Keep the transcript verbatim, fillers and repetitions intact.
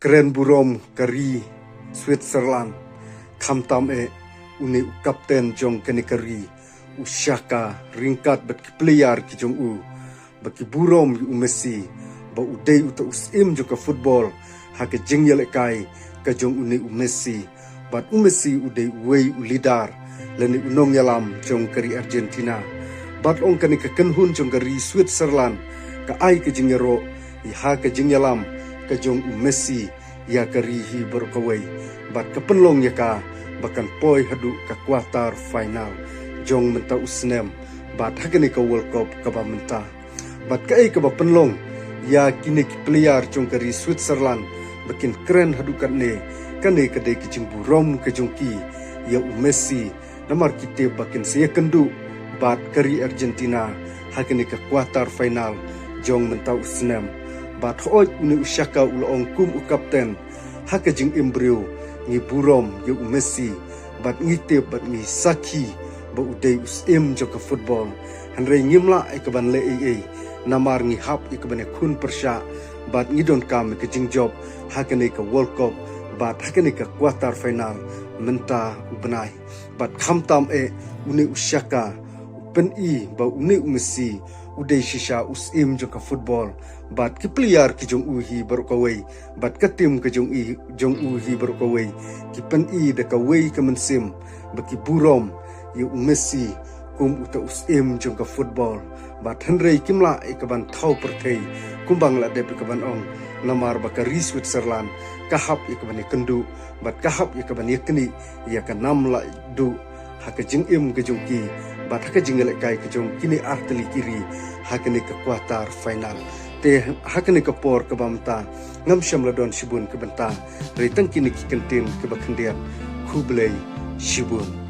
Kren burom ka ri Switzerland, khamtam eh une u kapten jong kane ka ri, u Xhaka, ryngkat bad ki player ki jong u, ba ki burom ïa u Messi, ba u dei uta u syiem jong ka football ha ka jingïalehkai ka jong une u Messi. Bad u Messi u dei uwei u leader lane u nongïalam jong ka ri Argentina. Bad ong kane ka kynhun jong ka ri Switzerland ka ai ka jingïaroh ïa ha ka jingïalam ka jong u Messi ïa ka ri hi baroh kawei. Bad ka pynlong ïa ka ba kan poi haduh ka quarter final jong mynta u snem, bad ha kane ka World Cup kaba mynta. Bad kaei kaba pynlong ïa kine ki player jong ka ri Switzerland ba kin kren haduh katne? Kane ka dei ka jingburom ka jong ki ïa u Messi, namar ki tip ba kin sa ïakynduh bad ka ri Argentina ha kane ka quarter final jong mynta u snem. Bad hooid, une u Xhaka u la ong kum u kapten, ha ka jingim briew ngi burom ïa u Messi, bad ngi tip bad ngi sakhi ba u dei u syiem jong ka football. Hynrei ngim lah ïa ka ban leh ei ei, namar ngi hap ïa ka ban ïakhun pyrshah, bad ngi donkam ïa ka jingjop ha kane ka World Cup, bad ha kane ka quarter final mynta u bnai. Bad khamtam eh une u Xhaka u pyni ba une u Messi u dei shisha u syiem jong ka football, bad ki player ki jong u hi baroh kawei, bad ka team ka jong i, jong u hi baroh kawei, ki pyni da kawei ka mynsiem ba ki burom ïa u Messi kum uta u syiem jong ka football. Bad hynrei kim lah ïa ka ban thaw pyrthei, kumba nga la dep ïa ka ban ong, namar ba ka ri Switzerland ka hap ïa ka ban ïakynduh, bad ka hap ïa ka ban ïaknieh ïa ka nam lah duh ha ka jingim ka jong ki, bad ha ka jingïalehkai ka jong kine artylli ki ri ha kane ka quarter final. Te ha kane ka por kaba mynta ngam shym la don shibun ki bynta, hynrei tang kine ki kyntien kiba khyndiat. Khublei shibun.